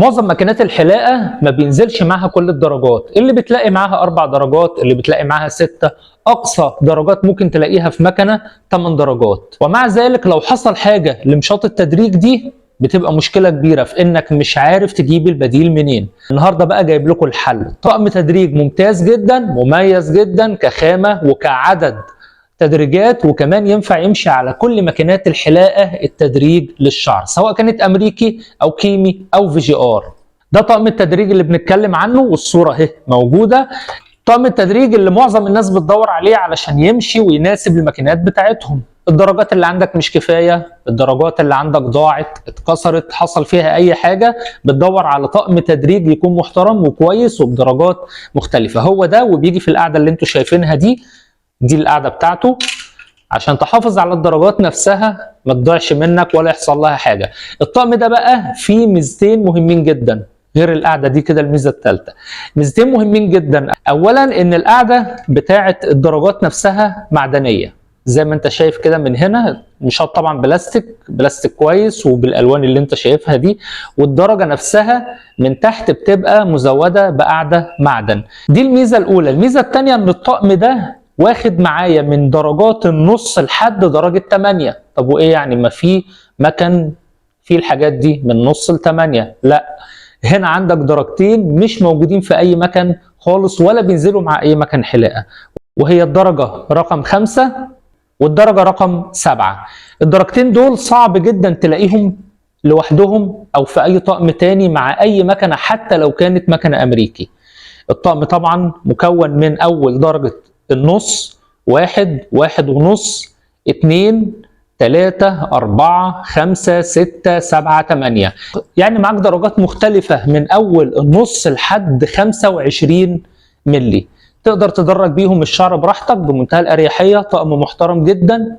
معظم ماكينات الحلاقة ما بينزلش معاها كل الدرجات، اللي بتلاقي معاها 4 درجات، اللي بتلاقي معاها 6، اقصى درجات ممكن تلاقيها في مكنه 8 درجات. ومع ذلك لو حصل حاجة لمشاط التدريج دي بتبقى مشكلة كبيرة في انك مش عارف تجيب البديل منين. النهارده بقى جايب لكم الحل، طقم تدريج ممتاز جدا مميز جدا كخامه وكعدد تدريجات، وكمان ينفع يمشي على كل ماكينات الحلاقة التدريج للشعر سواء كانت امريكي او كيمي او VGR. ده طقم التدريج اللي بنتكلم عنه والصورة اهي موجودة. طقم التدريج اللي معظم الناس بتدور عليه علشان يمشي ويناسب الماكينات بتاعتهم. الدرجات اللي عندك مش كفاية، الدرجات اللي عندك ضاعت، اتكسرت، حصل فيها اي حاجة، بتدور على طقم تدريج يكون محترم وكويس وبدرجات مختلفة. هو ده، وبيجي في القعدة اللي انتوا شايفينها دي، دي القعدة بتاعته عشان تحافظ على الدرجات نفسها ما تضيعش منك ولا يحصل لها حاجة. الطقم ده بقى فيه ميزتين مهمين جدا غير القعدة دي كده، الميزة الثالثة ميزتين مهمين جدا. اولا ان القعدة بتاعه الدرجات نفسها معدنية زي ما انت شايف كده من هنا، مشاط طبعا بلاستيك، بلاستيك كويس وبالالوان اللي انت شايفها دي، والدرجة نفسها من تحت بتبقى مزوده بقعده معدن. دي الميزة الاولى. الميزة الثانية ان الطقم ده واخد معايا من درجات النص لحد درجه 8. طب وايه يعني ما في مكن في الحاجات دي من نص ل 8؟ لا، هنا عندك درجتين مش موجودين في اي مكن خالص ولا بينزلوا مع اي مكن حلاقه، وهي الدرجة رقم 5 والدرجة رقم 7. الدرجتين دول صعب جدا تلاقيهم لوحدهم او في اي طقم تاني مع اي مكنه حتى لو كانت مكنه امريكي. الطقم طبعا مكون من اول درجه النص 1، 1.5، 2، 3، 4، 5، 6، 7، 8. يعني معاك درجات مختلفة من أول النص لحد 25 ملي، تقدر تدرج بيهم الشعر براحتك بمنتهى الأريحية. طقم محترم جدا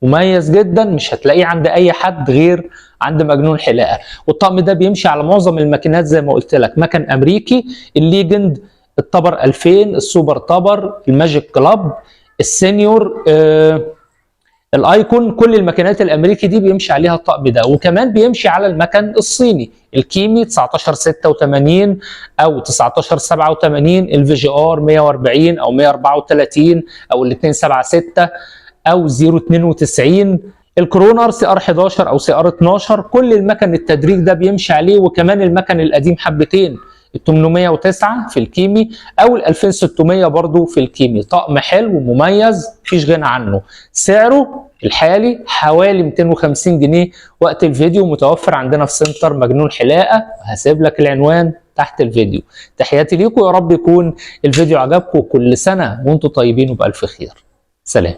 مميز جدا، مش هتلاقيه عند أي حد غير عند مجنون حلاقة. والطقم ده بيمشي على معظم الماكينات زي ما قلت لك، مكن أمريكي، ال Legend، ال Taper 2000، ال Super Taper، ال Magic Club، ال Senior، ال Icon، كل الماكينات الامريكي دي بيمشي عليها الطقم ده. وكمان بيمشي على المكن الصيني الكيمي 1986 او 1987، ال VGR 140 او 134 او ال 276 او 092، ال Krohne CR 11 او CR 12، كل المكن التدريج ده بيمشي عليه. وكمان المكن القديم حبتين، ال 809 في الكيمي او ال 2600 برضو في الكيمي. طقم حلو ومميز مفيش غنى عنه. سعره الحالي حوالي 250 جنيه وقت الفيديو، متوفر عندنا في سنتر مجنون حلاقة، هسيب لك العنوان تحت الفيديو. تحياتي ليكم، يا رب يكون الفيديو عجبكم، كل سنة وانتم طيبين وبألف خير. سلام.